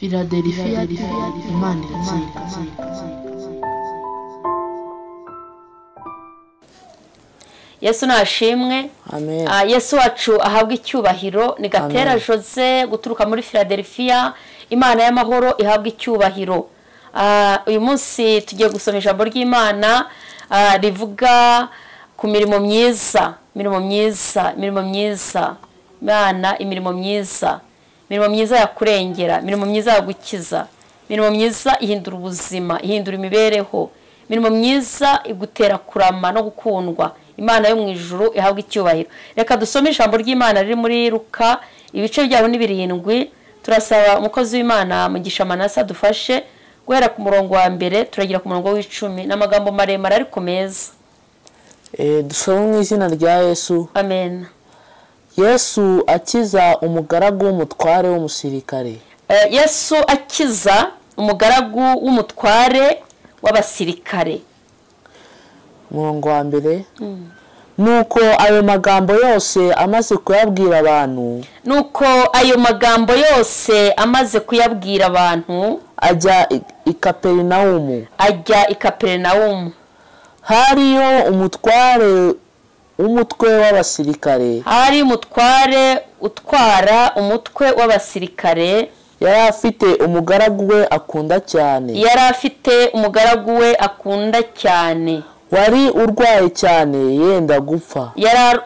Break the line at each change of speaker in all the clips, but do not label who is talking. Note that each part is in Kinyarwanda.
Philadelphia Imana iratsinda.
Yesu nashimwe.
Amen.
Yesu wacu ahabwa icyubahiro. Ni Gatera Jose guturuka muri Philadelphia. Imana y'amahoro ihabwa icyubahiro. Uyu munsi tugiye gusoma ijambo ry'Imana rivuga ku mirimo myiza, mirimo myiza, mirimo myiza. Imana imirimo myiza, mirimo myiza yakurengera, mirimo myiza yagukiza, mirimo myiza ihindura ubuzima, ihindura imibereho, mirimo myiza igutera kurama no gukundwa. Imana yo mu ijuru ihabwa icyubahiro. Reka dusome ijambo ry'Imana riri muri Luka ibice byaho ni 7. Turasaba umukozi w'Imana Mugisha Manasa dufashe guhera ku murongo wa mbere turagira ku murongo w'icumi, n'amagambo maremare ariko meza.
Dusome mu izina rya Yesu.
Amen.
Yesu akiza umugaragu w'umutware w'umusirikare.
Yesu akiza umugaragu w'umutware w'abasirikare.
Murongo wa mbere. Nuko ayo magambo yose amaze kuyabwira abantu,
nuko ayo magambo yose amaze kuyabwira abantu,
ajya i Kaperinawumu.
Ajya i Kaperinawumu.
Hariyo umutware w'umutwe w'abasirikare.
Hari umutware utwara umutwe w'abasirikare.
Yari afite umugaragu we akunda cyane.
Yari afite umugaragu we akunda cyane.
Wari urwaye cyane yenda gupfa.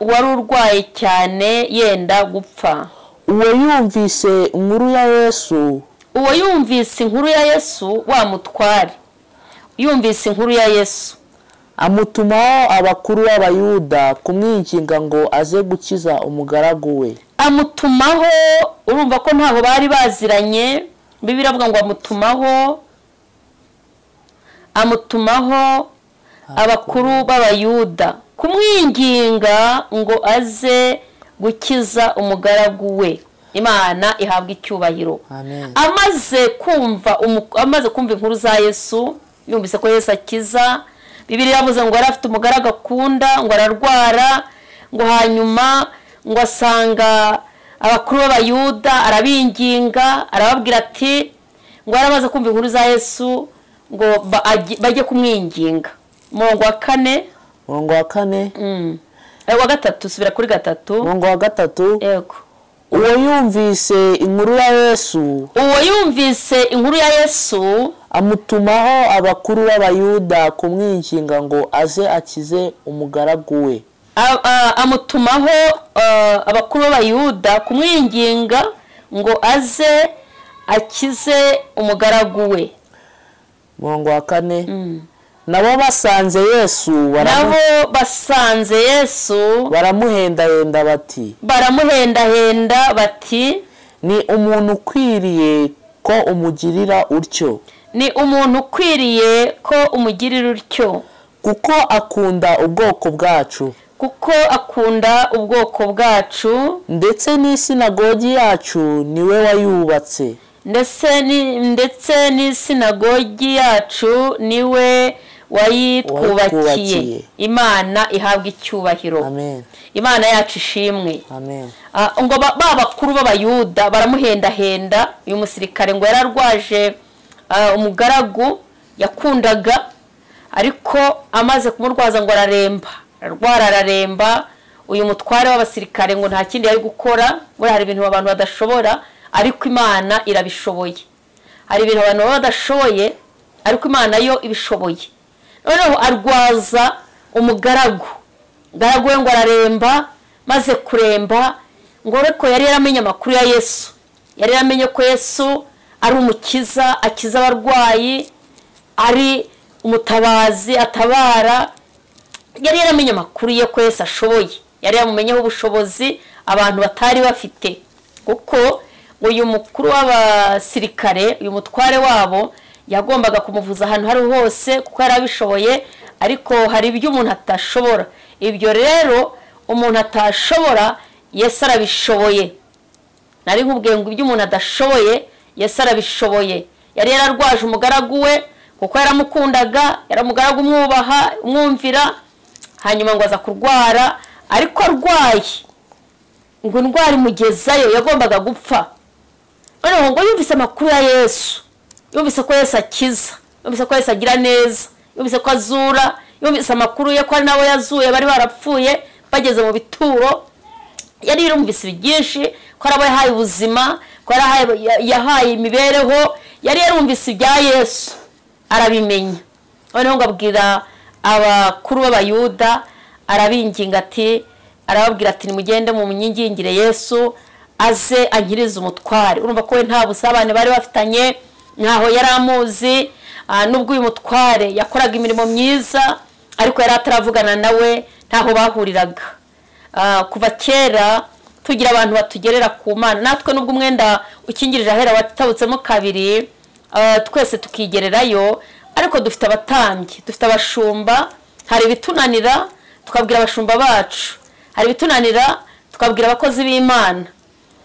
Wari urwaye cyane yenda gupfa.
Uwo yumvise inkuru ya Yesu.
Uwo yumvise inkuru ya Yesu, wa mutware yumvise inkuru ya Yesu,
amutumaho abakuru b'Abayuda kumwinginga ngo aze gukiza umugaragu we.
Amutumaho, urumva ko ntaho bari baziranye. Bibiliya iravuga ngo amutumaho, amutumaho abakuru b'Abayuda kumwinginga ngo aze gukiza umugaragu we. Imana ihabwa icyubahiro.
Amen.
Amaze kumva inkuru za Yesu, yumvise ko Yesu akiza. Bibiliya yavuze ngo yari afite umugaragu akunda, ngo ararwara, ngo hanyuma ngo asanga abakuru b'Abayuda arabinginga, arababwira ati ngo yaramaze kumva inkuru za Yesu ngo bajye kumwinginga. Murongo wa kane.
Murongo wa kane.
Wa gatatu, subira kuri gatatu.
Murongo wa gatatu.
Yego.
Uwo yumvise inkuru ya Yesu.
Uwo yumvise inkuru ya Yesu,
amutumaho abakuru b'Abayuda kumwinginga ngo aze akize umugaragu we.
Amutumaho abakuru b'Abayuda kumwinginga ngo aze akize umugaragu we.
Murongo wa kane. Nabo basanze Yesu,
nabo basanze Yesu
baramuhendahenda bati,
baramuhendahenda bati,
ni umuntu ukwiriye ko umugirira utyo.
Ni umuntu ukwiriye ko umugirira utyo,
kuko akunda ubwoko bwacu.
Kuko akunda ubwoko bwacu,
ndetse n'isinagogi yacu niwe wayubatse.
Ndetse n'isinagogi yacu niwe wayitwubakiye. Imana ihabwa icyubahiro.
Amen.
Imana yacu ishimwe.
Amen.
Ngo ba bakuru b'Abayuda baramuhendahenda. Uyu musirikare ngo yararwaje umugaragu yakundaga, ariko amaze kumurwaza ngo araremba, ararwara araremba. Uyu mutware w'abasirikare ngo nta kindi yari gukora. Buriya hari ibintu abantu badashobora, ariko Imana irabishoboye. Hari ibintu abantu badashoboye, ariko Imana yo ibishoboye. Noneho arwaza umugaragu, umugaragu we ngo araremba. Maze kuremba, ngo ariko yari yaramenye amakuru ya Yesu, yari yaramenye ko Yesu ari umukiza, akiza abarwayi, ari umutabazi atabara. Yari yaramenye amakuru ye ko Yesu ashoboye, yari yamumenyeho ubushobozi abantu batari bafite. Kuko uyu mukuru w'abasirikare, uyu mutware wabo, yagombaga kumuvuza ahantu hari hose kuko yari abishoboye, ariko hari ibyo umuntu atashobora. Ibyo rero umuntu atashobora Yesu arabishoboye. Nari nkubwiye ngo ibyo umuntu adashoboye Yesu arabishoboye. Yari yararwaje umugaragu we kuko yaramukundaga, yaramugaragu umwubaha, umwumvira. Hanyuma ngo aza kurwara, ariko arwaye ngo indwara imugezayo, yagombaga gupfa. Noneho ngo yumvise amakuru ya Yesu, yumvise ko Yesu akiza, yumvise ko Yesu agira neza, yumvise ko azura, yumvise amakuru ye ko ari nabo yazuye bari barapfuye bageze mu bituro. Yari yumvise byinshi, ko ari abo yahaye ubuzima, ko yahaye imibereho, yari yarumvise ibya Yesu arabimenya. Noneho ngo abwira abakuru b'Abayuda, arabinginga ati, arababwira ati nimugende mu munyingingire Yesu aze ankirize umutware. Urumva ko we nta busabane bari bafitanye, ntaho yari amuzi. Nubwo uyu mutware yakoraga imirimo myiza, ariko yari ataravugana nawe, ntaho bahuriraga. Kuva kera tugira abantu batugerera ku Mana, natwe nubwo umwenda ukingirije ahera watabutsemo kabiri, twese tukigererayo, ariko dufite abatambyi, dufite abashumba. Hari ibitunanira tukabwira abashumba bacu, hari ibitunanira tukabwira abakozi b'Imana.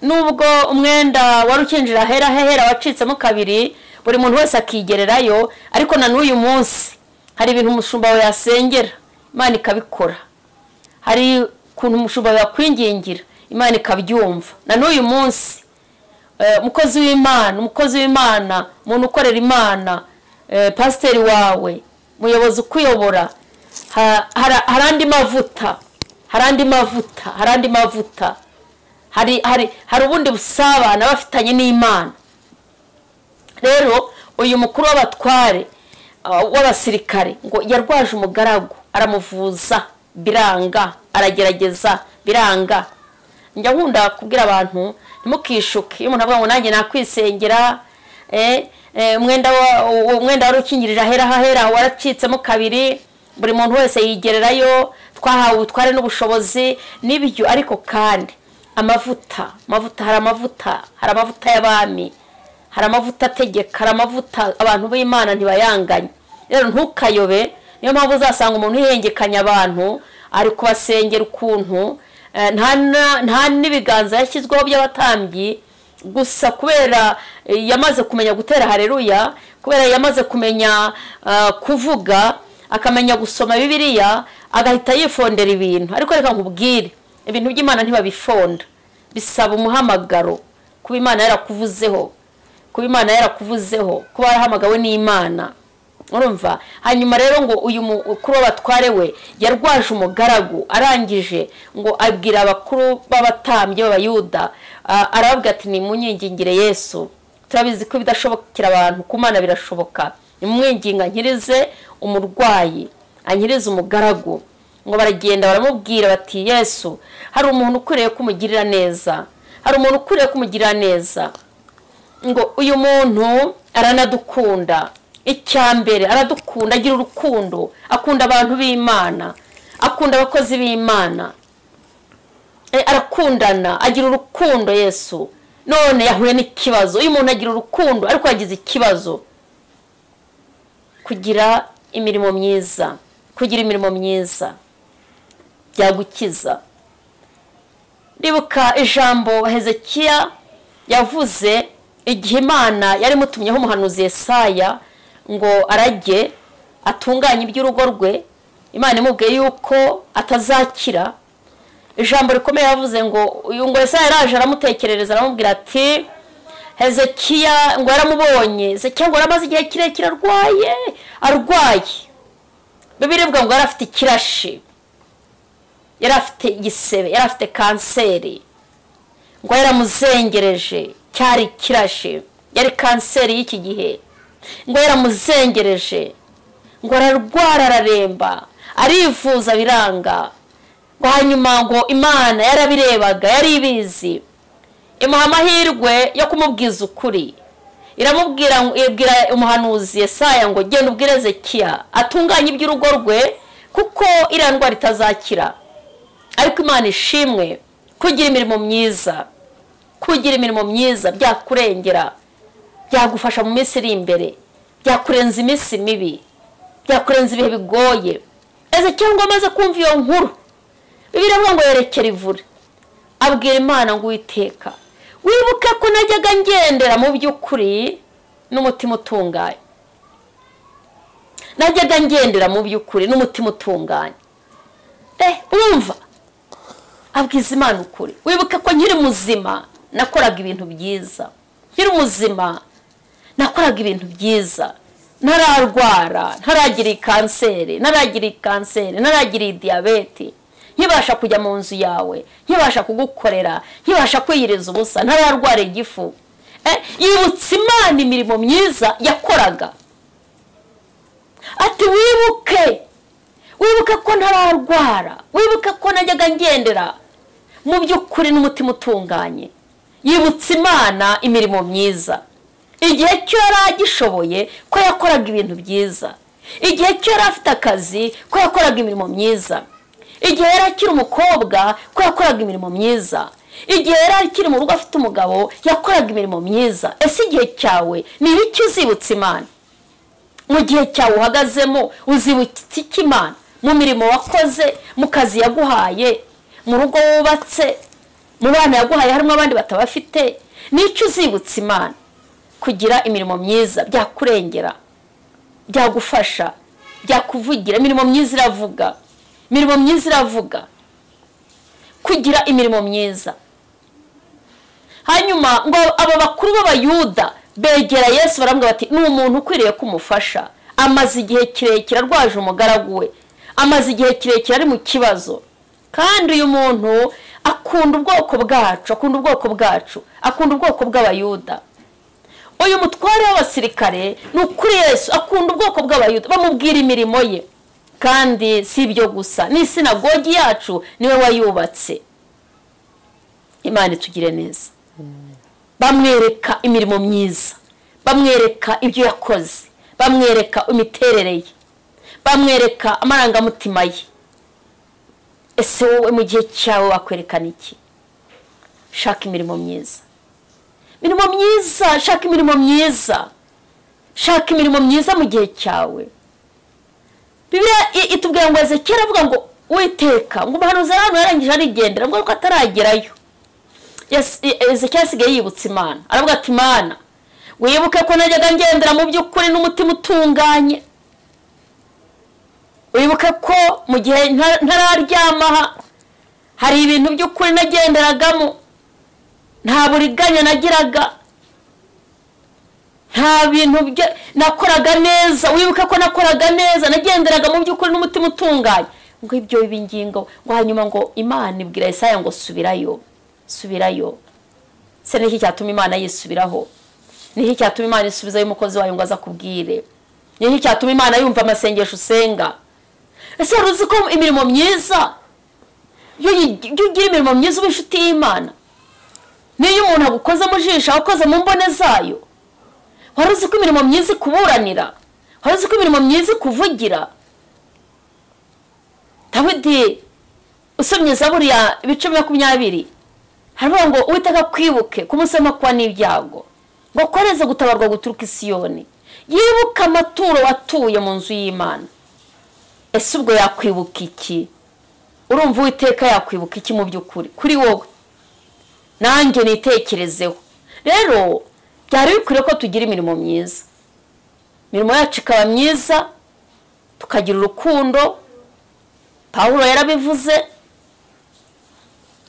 Nubwo umwenda wari ukinjira ahera hera wacitsemo kabiri, buri muntu wese akigererayo, ariko na n'uyu munsi hari ibintu umushumba wawe yasengera Imana ikabikora, hari ukuntu umushumba wawe yakwingingira Imana ikabyumva. Na n'uyu munsi umukozi w'Imana, umukozi w'Imana, umuntu ukorera Imana, pasiteri wawe, umuyobozi ukuyobora, hari andi mavuta, hari andi mavuta, hari andi mavuta, hari ubundi busabane bafitanye n'Imana. Rero uyu mukuru w'abatware w'abasirikare ngo yarwaje umugaragu, aramuvuza biranga, aragerageza biranga. Njya nkunda kubwira abantu ntimukishuke. Iyo umuntu avuga ngo nanjye nakwisengera, umwenda wari ukingirije ahera hahera waracitsemo kabiri, buri muntu wese yigererayo, twahawe ubutware n'ubushobozi n'ibyo. Ariko kandi amavuta, amavuta, hari amavuta, hari amavuta y'abami, hari amavuta ategeka, hari amavuta abantu b'Imana ntibayanganye. Rero ntukayobe. Niyo mpamvu uzasanga umuntu yihengekanya abantu, ari kubasengera ukuntu nta n'ibiganza yashyizweho by'abatambyi, gusa kubera yamaze kumenya gutera haleluya, kubera yamaze kumenya kuvuga, akamenya gusoma Bibiliya, agahita yifondera ibintu. Ariko reka nkubwire, ibintu by'Imana ntibabifonda, bisaba umuhamagaro, kuba Imana yarakuvuzeho, kuba Imana yarakuvuzeho, kuba warahamagawe n'Imana. Urumva? Hanyuma rero ngo uyu mukuru w'abatware we yarwaje umugaragu, arangije ngo abwira abakuru b'abatambyi b'Abayuda, arababwira ati nimunyingingire Yesu. Turabizi ko bidashobokera abantu, ku Mana birashoboka. Nimumwinginga nkirize umurwayi, ankirize umugaragu. Ngo baragenda baramubwira bati Yesu, hari umuntu ukwiriye kumugirira neza, hari umuntu ukwiriye kumugirira neza. Ngo uyu muntu aranadukunda. Icyambere aradukunda, agira urukundo, akunda abantu b'Imana, akunda abakozi b'Imana, arakundana, agira urukundo Yesu. None yahuye n'ikibazo. Uyu muntu agira urukundo ariko yagize ikibazo. Kugira imirimo myiza, kugira imirimo myiza byagukiza. Ndibuka ijambo Hezekiya yavuze igihe Imana yari mutumyeho umuhanuzi Yesaya ngo arajye atunganye iby'urugo rwe. Imana imubwiye yuko atazakira. Ijambo rikomeye yavuze ngo uyu ngo Yesaya yaraje aramutekerereza, aramubwira ati Hezekiya ngo yaramubonye, Hezekiya ngo yaramaze igihe kirekire arwaye, arwaye. Bibiliya ivuga ngo yari afite ikirashi, yari afite igisebe, yari afite kanseri, ngo yaramuzengereje, cyari ikirashi, yari kanseri y'iki gihe. Ngo yaramuzengereje, ngo ararwara araremba, arivuza biranga. Ngo hanyuma ngo Imana yarabirebaga, yari ibizi, imuha amahirwe yo kumubwiza ukuri. Iramubwira, ibwira umuhanuzi Yesaya ngo genda ubwire Hezekiya atunganye iby'urugo rwe, kuko iriya ndwara itazakira. Ariko Imana ishimwe, kugira imirimo myiza, kugira imirimo myiza byakurengera, byagufasha mu minsi iri imbere, byakurenza iminsi mibi, byakurenza ibihe bigoye. Hezekiya ngo amaze kumva iyo nkuru, Bibiliya ivuga ngo yerekera ivure, abwira Imana ngo Uwiteka, wibuke ko najyaga ngendera mu by'ukuri n'umutima utunganye, najyaga ngendera mu by'ukuri n'umutima utunganye. Urumva, abwiza Imana ukuri, wibuke ko nkiri muzima nakoraga ibintu byiza, Nkiri muzima nakoraga ibintu byiza, ntararwara, ntaragira kanseri, ntaragira diyabete, nkibasha kujya mu nzu yawe, nkibasha kugukorera, nkibasha kwiyiriza ubusa, ntararwara igifu. Yibutse Imana imirimo myiza yakoraga. Ati wibuke ko ntararwara, wibuke ko najyaga ngendera mu by'ukuri n'umutima utunganye. Yibutse Imana imirimo myiza. Igihe cyo yari agishoboye ko yakoraga ibintu byiza, igihe cyo yari afite akazi ko yakoraga imirimo myiza, igihe yari akiri umukobwa ko yakoraga imirimo myiza, igihe yari akiri mu rugo afite umugabo yakoraga imirimo myiza. Ese igihe cyawe ni ibiki uzibutsa Imana? Mu gihe cyawe uhagazemo uzibutsa iki Imana? Mu mirimo wakoze, mu kazi yaguhaye, mu rugo wubatse, mu bana yaguhaye harimo abandi batabafite, n'icyo uzibutsa Imana? Kugira imirimo myiza byakurengera, byagufasha, byakuvugira. Imirimo myiza iravuga, imirimo myiza iravuga. Kugira imirimo myiza. Hanyuma ngo aba bakuru b'Abayuda begera Yesu baramubwira bati ni umuntu ukwiriye kumufasha, amaze igihe kirekire arwaje umugaragu we, amaze igihe kirekire ari mu kibazo, kandi uyu muntu akunda ubwoko bwacu, akunda ubwoko bwacu, akunda ubwoko bw'Abayuda. Uyu mutware w'abasirikare ni ukuri Yesu akunda ubwoko bw'Abayuda, bamubwira imirimo ye. Kandi si ibyo gusa, n'isinagogi yacu niwe wayubatse. Imana itugire neza. Bamwereka imirimo myiza, bamwereka ibyo yakoze, bamwereka imiterere ye, bamwereka amarangamutima ye. Ese wowe mu gihe cyawe wakwerekana iki? Shaka imirimo myiza, imirimo myiza, shaka imirimo myiza, shaka imirimo myiza mu gihe cyawe. Bibiliya itubwira ngo Ezekiyeli avuga ngo Uwiteka ngo umuhanuzi hano yarangije arigendera, ngo ariko ataragerayo Ezekiyeli asigaye yibutsa Imana, aravuga ati Imana wibuke ko najyaga ngendera mu by'ukuri n'umutima utunganye, wibuke ko mu gihe ntararyama hari ibintu by'ukuri nagenderagamo, nta buriganya nagiraga, nta bintu nakoraga neza, wibuke ko nakoraga neza, nagenderaga mu by'ukuri n'umutima utunganye. Ngo ibyo bingingo, ngo hanyuma ngo Imana ibwira Yesaya ngo subirayo, subirayo. Se niki cyatuma Imana yisubiraho? Niki cyatuma Imana isubizayo umukozi wayo ngo aza kubwire? Niki cyatuma Imana yumva amasengesho usenga? Ese uzi ko imirimo myiza, iyo ugira imirimo myiza uba inshuti y'Imana? Niyo umuntu agukoze mu jisho, akoze mu mbone zayo, wari uzi ko imirimo myiza ikuburanira? Wari uzi ko imirimo myiza ikuvugira? Dawidi usomye Zaburi ya ibice 20 haravuga ngo Uwiteka kwibuke ku munsi w'amakuba n'ibyago, ngo koreze gutabarwa guturuka i Siyoni, yibuke amaturo watuye mu nzu y'Imana. Ese ubwo yakwibuka iki? Urumva Uwiteka yakwibuka iki mu by'ukuri kuri wowe? Nanjye nitekerezeho. Rero byari bikwiriye ko tugira imirimo myiza, imirimo yacu ikaba myiza, tukagira urukundo. Pawulo yarabivuze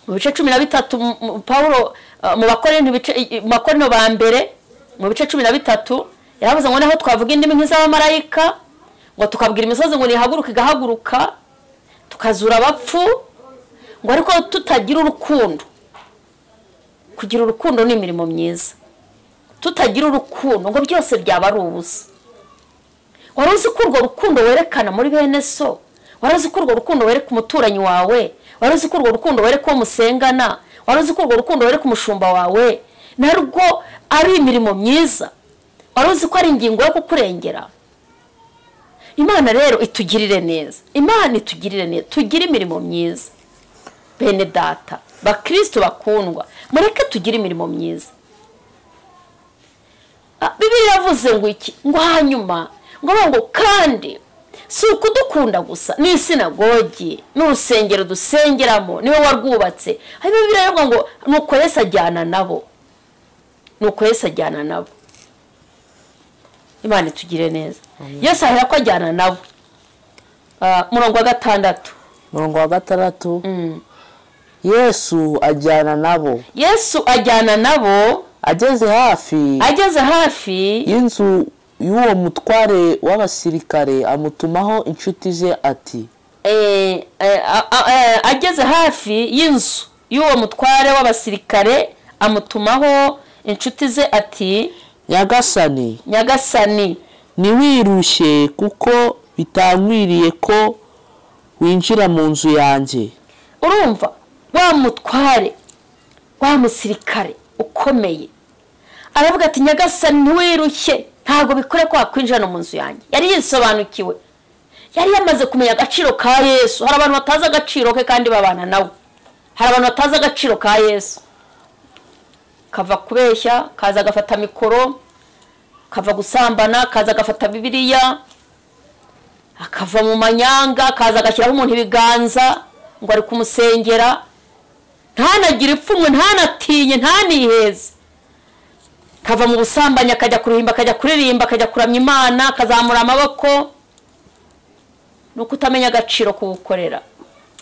mu bice 13, Pawulo mu Bakorinto ba mbere mu bice 13 yaravuze ngo naho twavuga indimi nk'iz'abamarayika, ngo tukabwira imisozi ngo nihaguruka igahaguruka, tukazura abapfu, ngo ariko tutagira urukundo. Kugira urukundo ni imirimo myiza. Tutagira urukundo ngo byose byaba ari ubusa. Wari uzi ko urwo rukundo werekana muri bene so? Wari uzi ko urwo rukundo wereka umuturanyi wawe? Wari uzi ko urwo rukundo wereka uwo musengana? Wari uzi ko urwo rukundo wereka umushumba wawe? Narwo ari imirimo myiza. Wari uzi ko ari ingingo yo kukurengera? Imana rero itugirire neza. Imana itugirire neza, tugire imirimo myiza. Bene data, bakristo bakundwa, mureke tugire imirimo myiza. Bibiliya yavuze ngo iki? Ngo hanyuma ngo kandi si ukudukunda gusa, n'isinagogi n'urusengero dusengeramo niwe warwubatse. Hanyuma Bibiliya yavuga ngo nuko Yesu ajyana nabo, nuko Yesu ajyana nabo. Imana itugire neza. Yesu ahera ko ajyana nabo. Murongo wa 6.
Murongo wa 6. Yesu ajyana nabo.
Yesu ajyana nabo,
Ageze hafi y'inzu y'uwo mutware w'abasirikare amutumaho inshuti ze ati
ageze hafi y'inzu y'uwo mutware w'abasirikare amutumaho inshuti ze ati
Nyagasani,
Nyagasani,
ntiwirushye kuko bitankwiriye ko winjira mu nzu yanjye.
Urumva wa mutware wa musirikare ukomeye aravuga ati Nyagasani ntiwirushye, ntabwo bikore ko wakwinjira mu nzu yanjye. Yari yisobanukiwe, yari yamaze kumenya agaciro ka Yesu. Hari abantu batazi agaciro ke kandi babana nawe. Hari abantu batazi agaciro ka Yesu, kava kubeshya kaza agafata mikoro, kava gusambana kaza agafata Bibiliya, akava mu manyanga kaza agashyiraho umuntu ibiganza ngo ari kumusengera, ntanagire ipfunwe, ntanatinye, ntaniheze. Kava mu busambanyi akajya kuruhimba, akajya kuririmba, akajya kuramya Imana, akazamura amaboko. Ni ukutamenya agaciro kubukorera,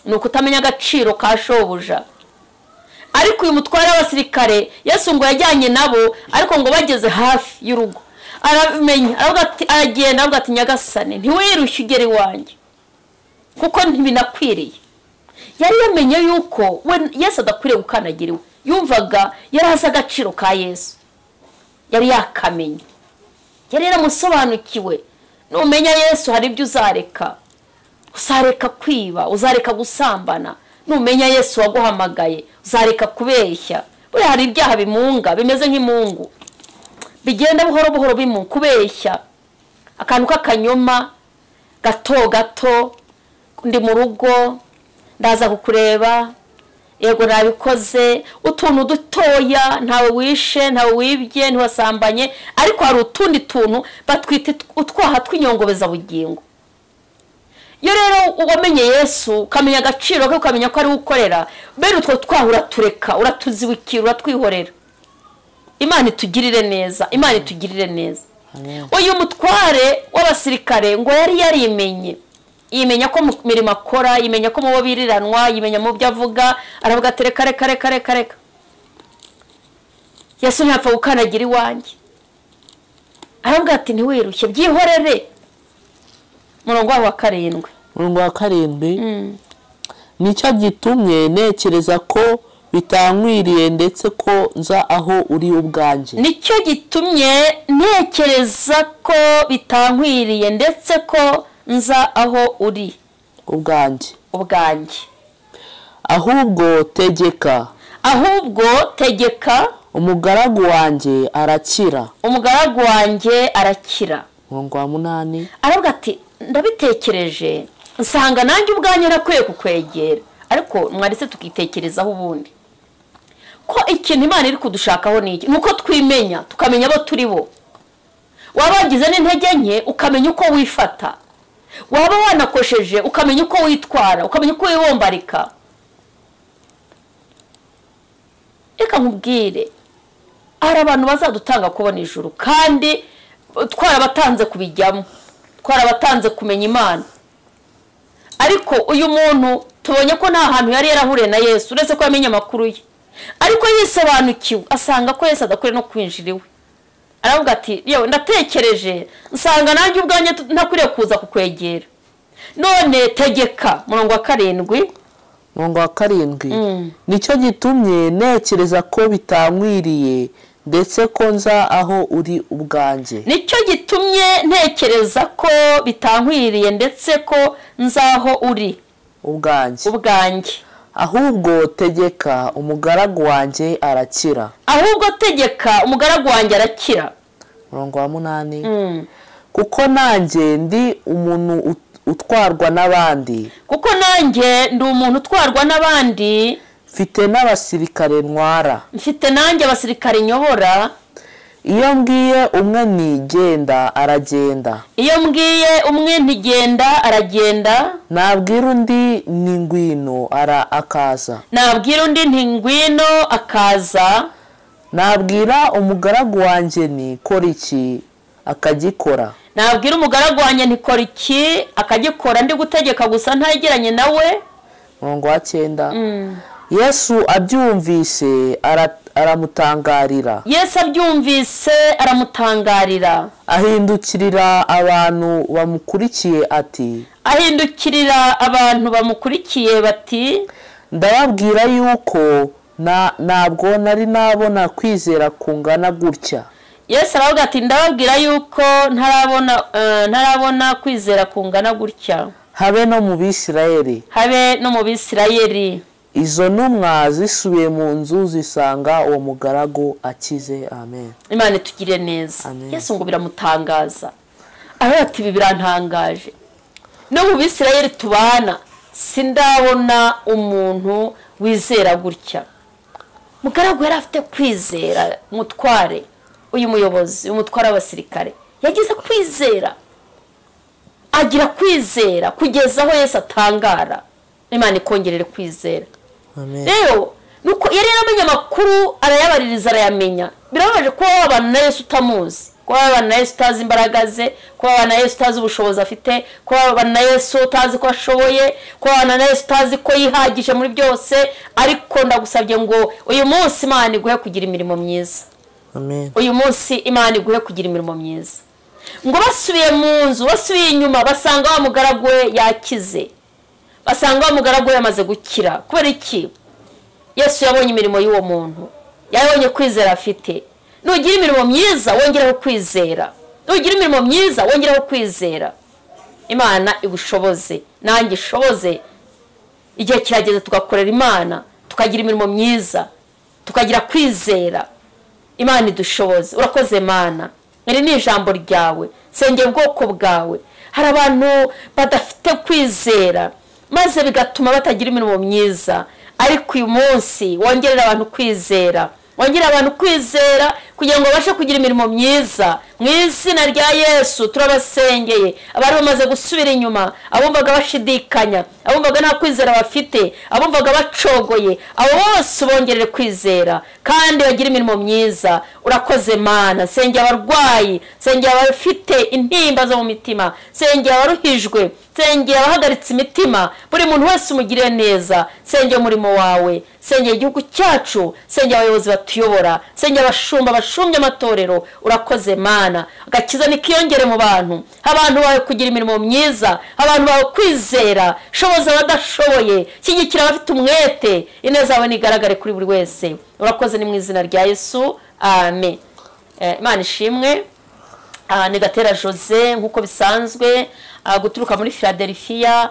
ni ukutamenya agaciro ka shobuja. Ariko uyu mutware w'abasirikare Yesu ngo yajyanye nabo, ariko ngo bageze hafi y'urugo aramenya, aravuga ati, aragenda aravuga ati Nyagasani ntiwirushye ugere iwanjye kuko ntibinakwiriye. Yari yamenye yuko we Yesu adakwiriye gukandagira iwe. Yumvaga yari azi agaciro ka Yesu, yari yakamenye, yari yaramusobanukiwe. Numenya Yesu hari ibyo uzareka, uzareka kwiba, uzareka gusambana. Numenya Yesu waguhamagaye uzareka kubeshya. Buriya hari ibyaha bimunga bimeze nk'imungu, bigenda buhoro buhoro bimu kubeshya, akantu k'akanyoma gato gato, ndi mu rugo ndaza kukureba, yego nabikoze, utuntu dutoya, ntawe wishe, ntawe wibye, ntiwasambanye, ariko hari utundi tuntu batwita utwaha tw'inyongobeza bugingo. Iyo rero wamenye Yesu ukamenya agaciro ke, ukamenya ko ari ukorera, bene utwo twaha uratureka, uratuzibukira, uratwihorera. Imana itugirire neza, Imana itugirire neza. Uyu mutware w'abasirikare ngo yari yarimenye, yimenya ko mu mirimo akora, yimenya ko mu bo biriranwa, yimenya mu byo avuga, aravuga ati reka reka reka reka reka, Yesu ntiyapfa gukandagira iwanjye. Aravuga ati ntiwirushye, byihorere. Murongo wa 7.
Murongo wa 7. Nicyo gitumye ntekereza ko bitankwiriye ndetse ko nza aho uri ubwanjye.
Nicyo gitumye ntekereza ko bitankwiriye ndetse ko nza aho uri
ubwanjye.
Ubwanjye.
Ahubwo tegeka.
Ahubwo tegeka.
Umugaragu wanjye arakira.
Umugaragu wanjye arakira.
Murongo wa 8.
Aravuga ati ndabitekereje nsanga nanjye ubwanjye nakwiye kukwegera. Ariko mwarise tukitekerezaho ubundi ko ikintu Imana iri kudushakaho ni iki? Nuko twimenya, tukamenya abo turi bo. Waba wagize n'intege nke ukamenya uko wifata, waba wanakosheje ukamenya uko witwara, ukamenya uko wibombarika. Reka nkubwire, hari abantu bazadutanga kubona ijuru kandi twarabatanze kubijyamo, twarabatanze kumenya Imana. Ariko uyu muntu tubonye ko nta hantu yari yarahuriye na Yesu, uretse ko yamenye amakuru ye, ariko yisobanukiwe asanga ko Yesu adakwiriye no kwinjira iwe. Aravuga ati yewe ndatekereje nsanga nanjye ubwanjye ntakwiriye kuza kukwegera, none tegeka. Murongo wa 7.
Murongo wa 7. Nicyo gitumye ntekereza ko bitankwiriye ndetse ko nza aho uri ubwanjye.
Nicyo gitumye ntekereza ko bitankwiriye ndetse ko nza aho uri
ubwanjye.
Ubwanjye.
Ahubwo tegeka umugaragu wanjye arakira.
Ahubwo tegeka umugaragu wanjye arakira.
Murongo wa 8. Kuko nanjye ndi umuntu utwarwa n'abandi.
Kuko nanjye ndi umuntu utwarwa n'abandi.
Mfite n'abasirikare ntwara.
Mfite nanjye abasirikare nyobora.
Iyo mbwiye umwe nti genda aragenda.
Iyo mbwiye umwe nti genda aragenda.
Nabwira undi nti ngwino akaza.
Nabwira undi nti ngwino akaza.
Nabwira umugaragu wanjye nti kora iki akagikora.
Nabwira umugaragu wanjye nti kora iki akagikora, ndi gutegeka gusa ntageranye nawe.
Murongo wa 9. Yesu abyumvise aramutangarira.
Yesu abyumvise aramutangarira.
Ahindukirira abantu bamukurikiye ati,
ahindukirira abantu bamukurikiye bati,
ndababwira yuko ntabwo nari nabona kwizera kungana gutya.
Yesu aravuga ati ndababwira yuko ntarabona kwizera kungana gutya,
habe no mu Bisirayeli.
Habe no mu Bisirayeli.
Izo ntumwa zisubiye mu nzu zisanga uwo mugaragu akize. Amen.
Imana itugire neza. Yesu ngo biramutangaza, aravuga ati ibi birantangaje, no mu Bisirayeli tubana sindabona umuntu wizera gutya. Mugaragu yari afite kwizera, mutware uyu muyobozi, umutware w'abasirikare yagize kwizera, agira kwizera kugeza aho Yesu atangara. Imana ikongerere kwizera. Rero nuko yari yaramenye amakuru arayabaririza arayamenya. Birababaje kuba wabana na Yesu utamuzi, kuba wabana na Yesu utazi imbaraga ze, kuba wabana na Yesu utazi ubushobozi afite, kuba wabana na Yesu utazi ko ashoboye, kuba wabana na Yesu utazi ko yihagije muri byose. Ariko ndagusabye ngo uyu munsi Imana iguhe kugira imirimo myiza.
Amen.
Uyu munsi Imana iguhe kugira imirimo myiza. Ngo basubiye mu nzu, basubiye inyuma, basanga wa mugaragu we yakize, basanga wa mugaragu we yamaze gukira. Kubera iki? Yesu yabonye imirimo y'uwo muntu, yabonye kwizera afite. Nugira imirimo myiza wongeraho kwizera, nugira imirimo myiza wongeraho kwizera. Imana igushoboze, nanjye ishoboze. Igihe kirageze tugakorera Imana, tukagira imirimo myiza, tukagira kwizera. Imana idushoboze. Urakoze Mana, iri ni ijambo ryawe, sengera ubwoko bwawe. Hari abantu badafite kwizera maze bigatuma batagira imirimo myiza, ariko uyu munsi wongerera abantu kwizera, wongerera abantu kwizera kugira ngo babashe kugira imirimo myiza. Mu izina rya Yesu turabasengeye abari bamaze gusubira inyuma, abumvaga bashidikanya, abumvaga nta kwizera bafite, abumvaga bacogoye, abo bose bongerere kwizera kandi bagire imirimo myiza. Urakoze Mana. Sengera abarwayi, sengera abafite intimba zo mu mitima, sengera abaruhijwe, sengera abahagaritse imitima, buri muntu wese umugirire neza. Sengera umurimo wawe, sengera igihugu cyacu, sengera abayobozi batuyobora, sengera abashumba bashumbye amatorero. Urakoze Mana. Agakiza nikiyongere mu bantu, abantu bawe kugira imirimo myiza, abantu bawe kwizera. Shoboza abadashoboye, shyigikira abafite umwete, ineza yawe nigaragare kuri buri wese. Urakoze, ni mu izina rya Yesu, amen. Imana ishimwe. Ni Gatera Jose nk'uko bisanzwe, guturuka muri Philadelphia.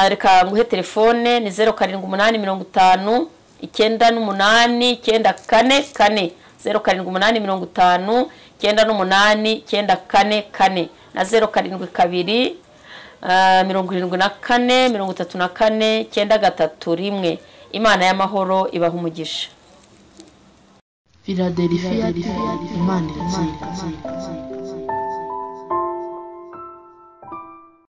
Reka nguhe telefone ni 0785 98 944 4, 0785 98 944 na 072 74 34 931. Imana y'amahoro ibaha umugisha.
Philadelphia, Imana iratsinda.